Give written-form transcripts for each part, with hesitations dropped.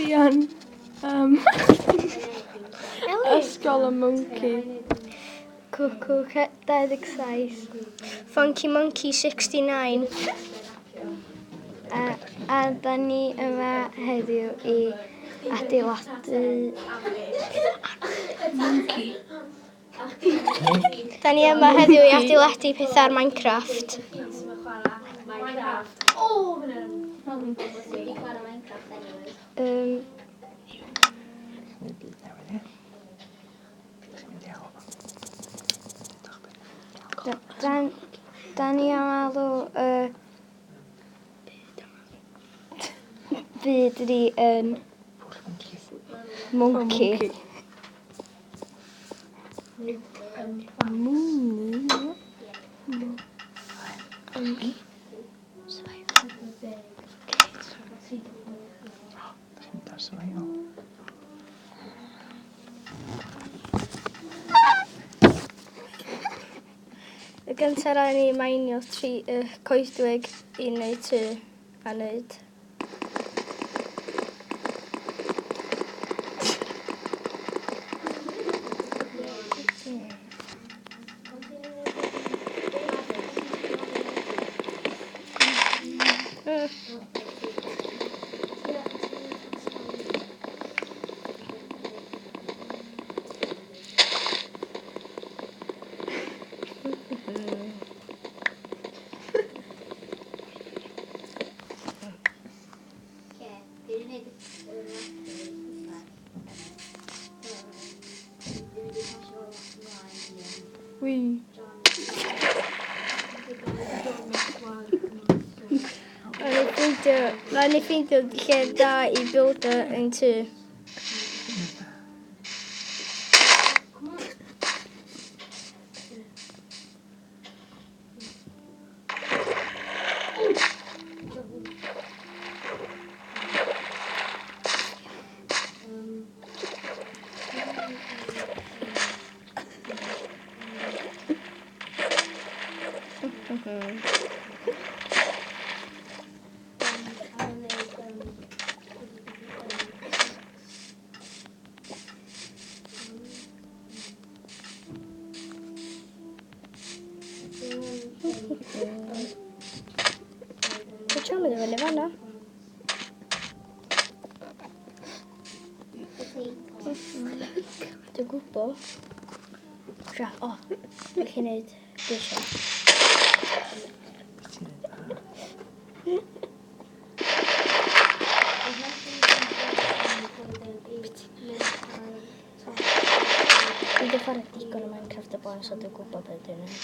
Sian. Um, Ysgol y Monkey. Cwcw 27. Funky Monkey 69. A, a da ni yma heddiw i adeiladu... Monkey. Da ni yma heddiw i adeiladu pethau ar Minecraft. Um, da, da ni am alw y byd ni yn monkey. Monkey. Y gyntaf rhaid ni mainio tri, coedwig i wneud tŷ a wneud. Wee. Rhaid ni ffeindio lle da i buildo ein tŷ. Dwi'n trio mynd i fyny fanna. Dwi'n gwybod. Sio, o, dwi'n gallu gwneud geisio. Dwi wedi chwarae digon o Minecraft o blaen, so dwi'n gwybod beth dwi'n neud.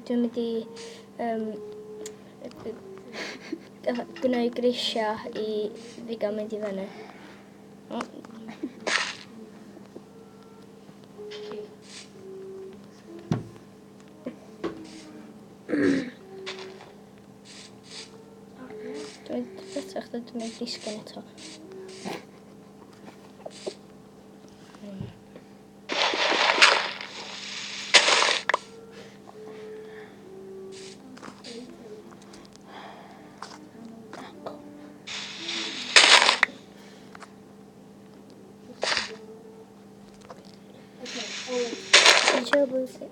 Dwi'n mynd i um, gwneud grisiau i fi gael mynd i fyny. Dwi'n bethach dwi'n mynd disgyn eto.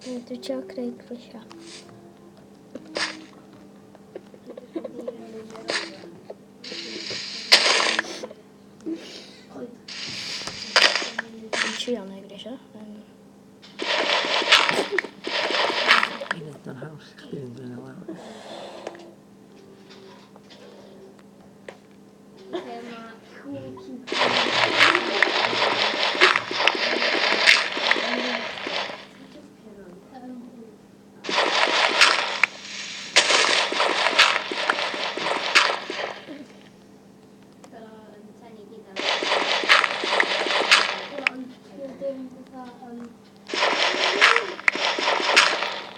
Dwi'n trio creu grisiau. Dwi'n trio neud grisiau. I wneud o'n haws i chdi fynd fyny lawr.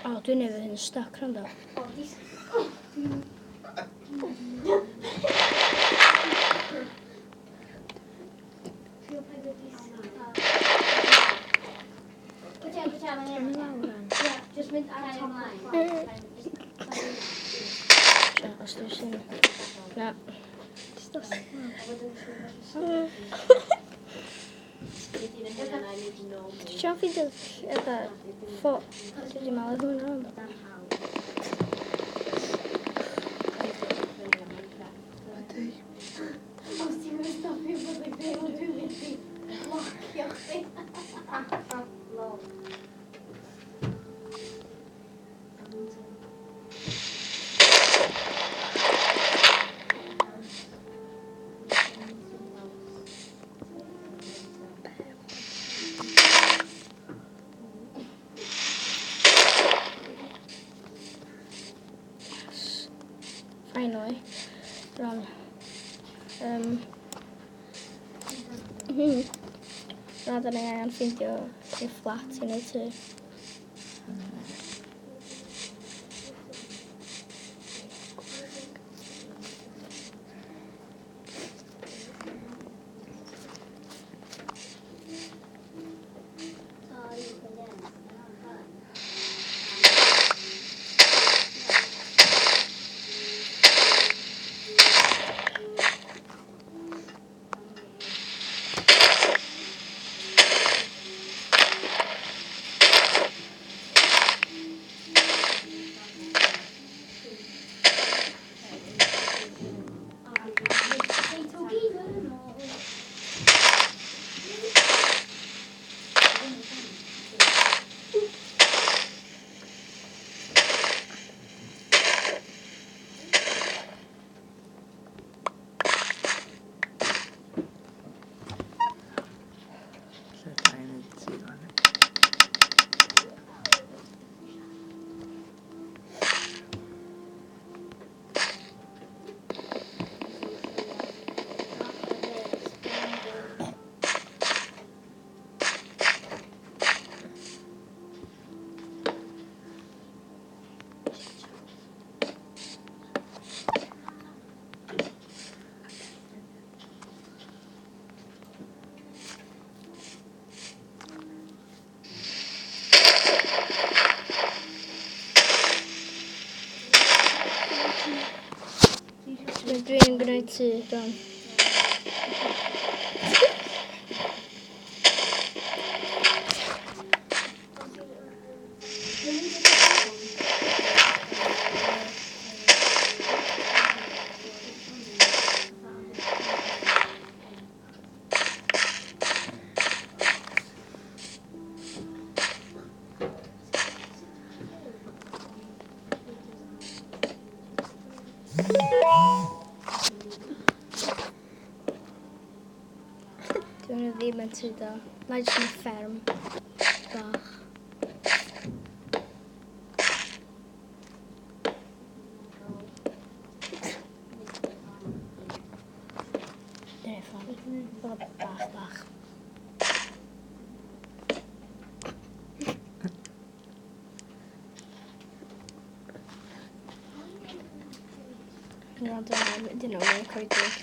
O, dwi'n efo hyn stuck rhwng. Os dwi'n sy'n... Na. Dwi eisiau ffeindio efo ffo... Dwi wedi malu hwnna. Os ti'n mynd stopio bod yn byw, dwi'n mynd i blocio chdi. Lol. Finally. Rwan. Rwan, da ni angen ffeindio lle fflat i wneud tŷ. Lle da i'n neud tŷ fan hyn? Dwi'n gwneud tŷ rwan. Dwi'n ddim yn tŷ da. Mae jyst yn fferm bach. Dyna ffordd. Bach, bach. Na, dyn nhw'n mewn coedwig.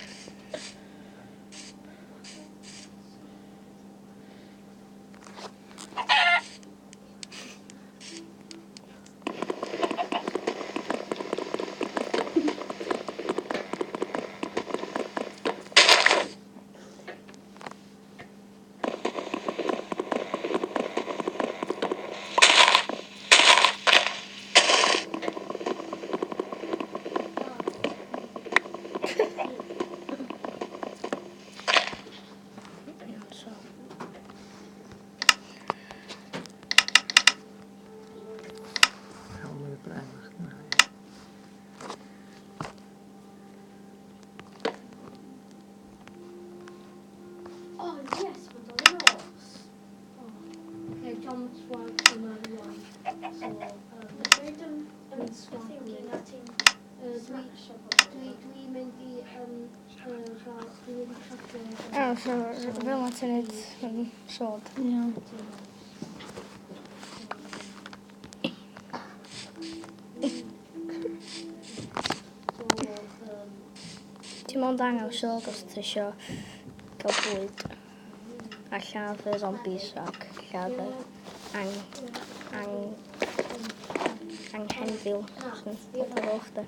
Iawn, so. Cael mwy o bren o'ch chdi. Oh, yes, mae'n dod yn os. Okay, John Swag yma rwan. So, yn swag. Dwi'n mynd i gael, dwi'n mynd i cracio. O, so fel ma ti'n neud yn sword. Iawn. So, Ti'n mond angen sword os ti isio gael bwyd. A lladd y zombies ac lladd y ang... ang... anghenfil sy'n dod ar ôl chdi.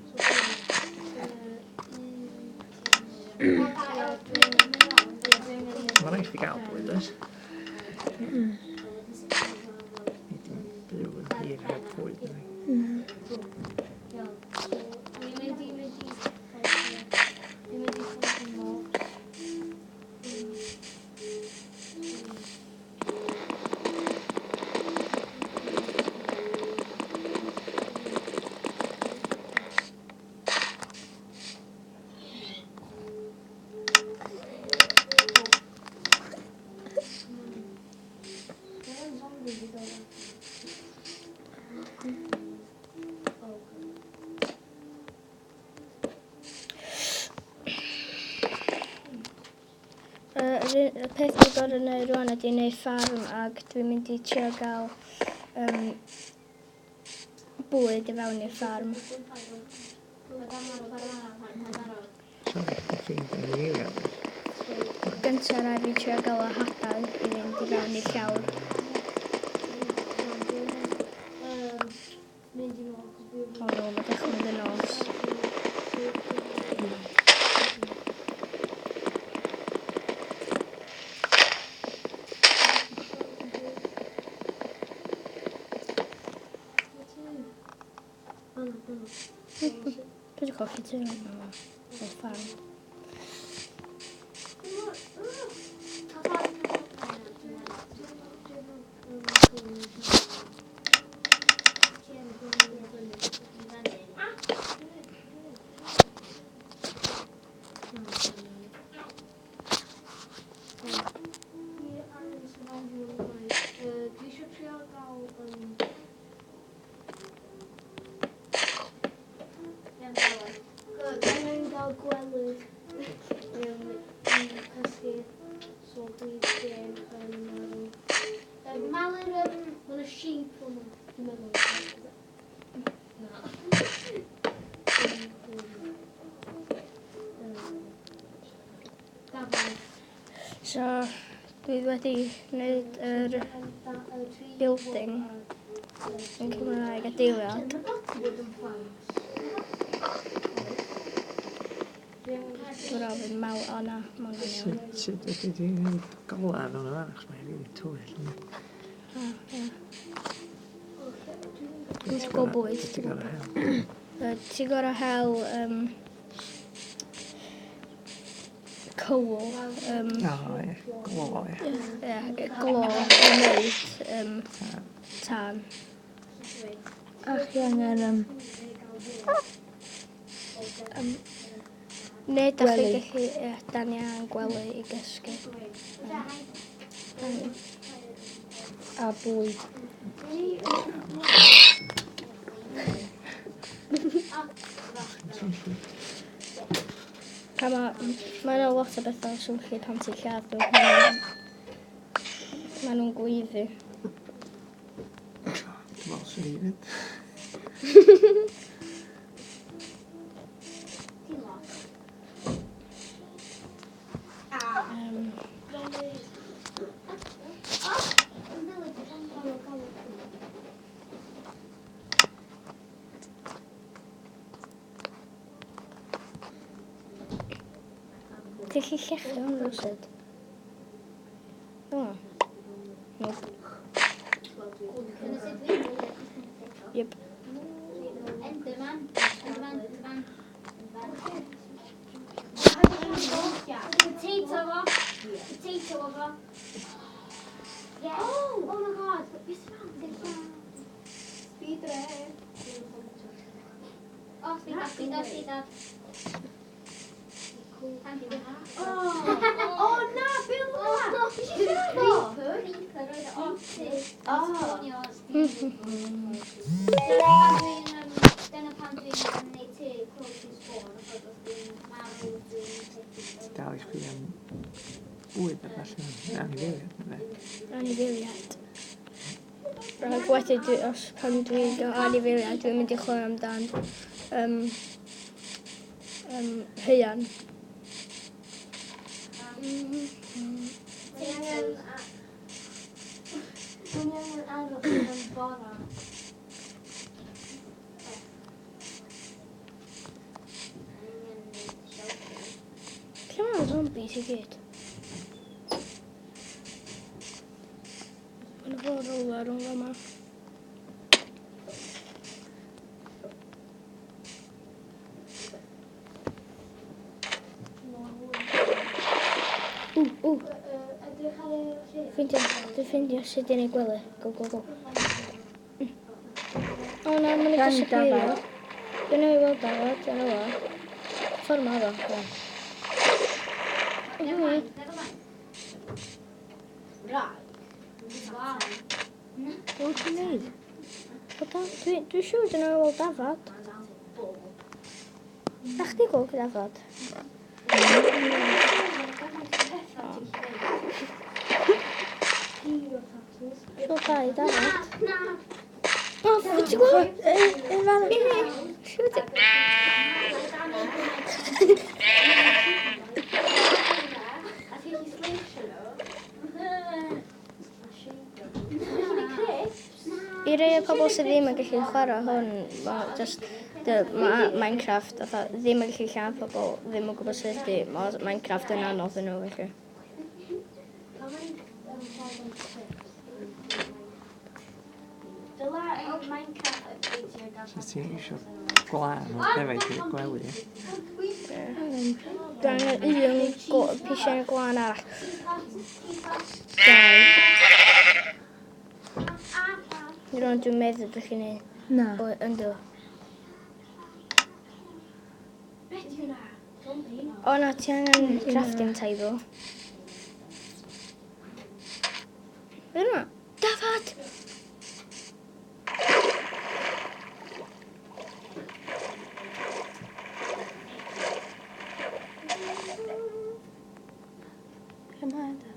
Mae'n rhaid chdi gael bwyd, oes? Nid dim byw yn hir heb fwyd. Nag. Iawn, so ni'n mynd i mynd i Ni'n mynd i ffordd mobs. Mae'n zombie di dod. Oh, Yr peth dwi'n gorfod wneud rwan ydy wneud ffarm ac dwi'n mynd i trio gael bwyd i fewn i'r ffarm. Sorry, chdi ffeindio anifeiliaid, oes? Gyntaf rhaid fi trio gael y hadau i fynd i fewn i'r llawr. Mynd i nôl, cos dwi O no, mae dechrau mynd yn nos. Dwi wedi colli tŷ yma. O'r ffarm. Dwi eisiau trio gael. Good, angen gael gwely i cysgu, so dwi ddim yn marw. Malu, mae yna sheep yma, dwi'n meddwl. Na. Gafal. So, dwi wedi gwneud yr building yn Cymraeg adeilad. Wood and planks. Dwi'n ofyn maw, o na, mae hwnna'n iawn. Sut fedri di wneud golau fewn o fan, achos mae'n rili tywyll, yndi? O, ie. Dwi'n gwybod bwyd. Ti'n gorfod hel. Ti'n gorfod hel coal, O, ie. Glo, ie. Ie, glo i wneud tân. A chi angen Neu da chi Gwely. gallu, ie, da ni angen gwely i gysgu. A bwyd. Swnllyd. Pa mae yna lot o bethau swnllyd pan ti'n lladd nhw. Ma' nhw'n gweiddi. Dwi'n meddwl swn i fyd. Ti'n gallu llechu hwn rhywsut? O. Nope. Yep. Enderman, Enderman, Enderman. Potato fo. Potato fo. Yeah. Oh my God. Beth sy'n Speed run. Oh, speed up, speed up, speed up. Thank you. Oh, oh na, be oedd hwnna? Creeper. Creeper oedd o. Oh. Dyna pam dwi'n gwneud tŷ close to spawn, achos os dwi'n marw, dwi'n Ti dal i chwilio am bwyd a ballu, anifeiliaid neu be? Anifeiliaid. Ac wedyn, dwi, os pan dwi'n gael anifeiliaid, dwi'n mynd i chwilio amdan haearn. Ti angen... Dwi'n angen aros yn bora. zombies i gyd. Mae'n fod rhywle rhwng yma. Ww, ww. Ffeindio, dwi'n ffeindio sut i neud gwely. Go, go, go. O na, mae'n Gan disappeario. dafad. Dwi'n ei weld dafad, yna fo. Ffordd ma fo, go. Never mind, never mind. Right. Wow. Be wyt ti'n neud? O da, dwi'n dwi siŵr dwi'n ei weld dafad. Na chdi gweld dafad? Siŵr dau dafad. Na, na. O, ti'n gweld? Un fan. Siŵr ti... A ti'n gallu sleisio nhw. A shape nhw. I rei o pobl sydd ddim yn gallu chwarae hwn, ma' just ma' Minecraft fatha ddim yn gallu lladd pobl, ddim yn gwybod sut i, ma' Minecraft yn anodd yn nhw felly. Dyla Minecraft update gael So ti'n eisiau gwlân o'r defaid i'r gwely. Dwi angen un pisiau gwlân arall. Dau. Rwan dwi'n meddwl dwi'n chi'n neud. Na. O, yndw. Beth yw hwnna? Zombie. O na, ti angen crafting table. Be yna? Dafad! Lle mae dafad?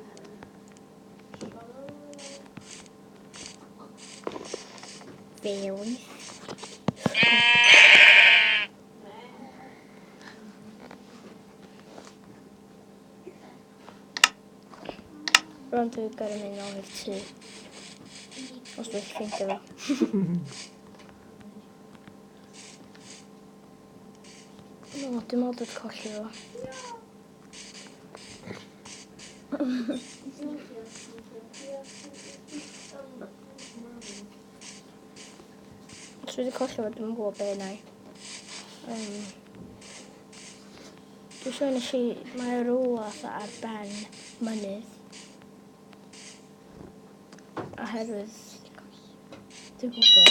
Fewn. Rwan dwi'n gorau mynd nôl i'r tŷ. Os dwi'n ffeindio fo. No, dwi'n meddwl dwi'n colli fo. Os dwi wedi colli fo, dwi'n gwybod be na i. Dwi'n siŵr nes i, mae rhywle fatha ar ben mynydd. Oherwydd, dwi'n gwybod.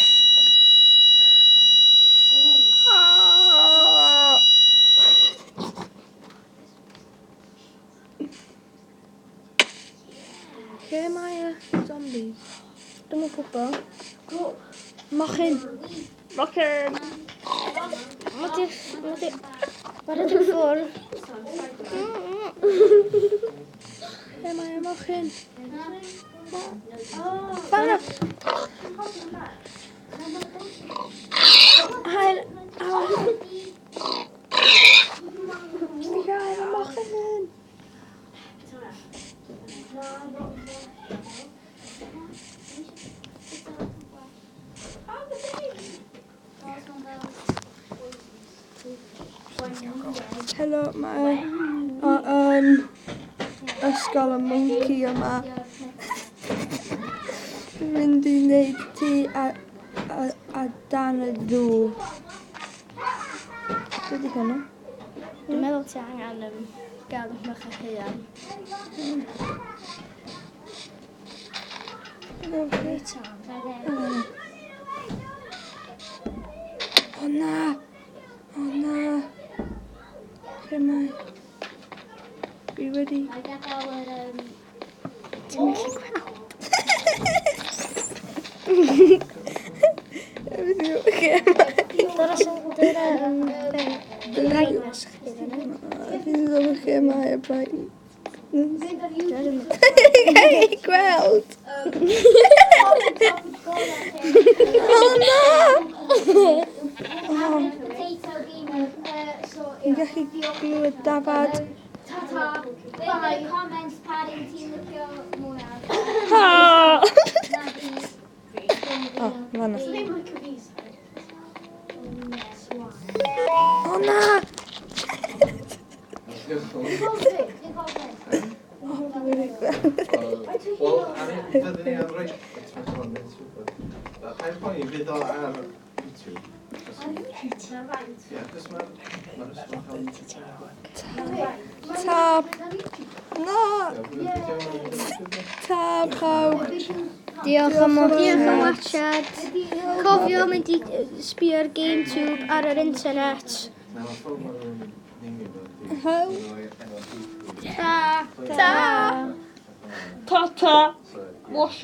Ah! Lle mae y zombies? Dwi'm yn gwybod. Mochyn! Mochyn! Mae di... Mae di... Mae rhedeg ffwrdd. Lle mae y mochyn? Fanna! Hael! Lle y mochyn? Helo, mae o yn ysgol y monkey yma. Dwi'n mynd i wneud tŷ a dan y dŵr. Be di hwnna? Dwi'n meddwl ti angen gael ych bach o haearn. Reit am. O na! O na! Lle mae? Dwi wedi... Mae gadael yr... Ti'n gallu gweld? Lle mae? Dyna sy'n... Dyna... Brightness chdi fyny. Dwi ddim yn lle mae y brightness. Mynd ar YouTube. Hei, gweld! O na! Potato gamer. So, Dwi'n gallu glywed dafad. Ta-ta. Bye. Comments pa un ti'n licio mwyaf. Ha! Na fi. O, fanna. Ddim licio fi, sorry. O na! Dwi'n gweld fi. Wel, fyddwn ni am roi... Pa'n poeni, fydd o ar YouTube. Ie, cos mae'r ysgol cael YouTube channel. Ta. Na. Ie, fydd o'n YouTube. Ta pawb. Diolch am Diolch am watchad. Cofio mynd i sbio ar GameTube ar yr internet. Na, mae'r ffordd maen nhw'n neimio fo. Hel. Ta. Ta ta. So, ie. Wash.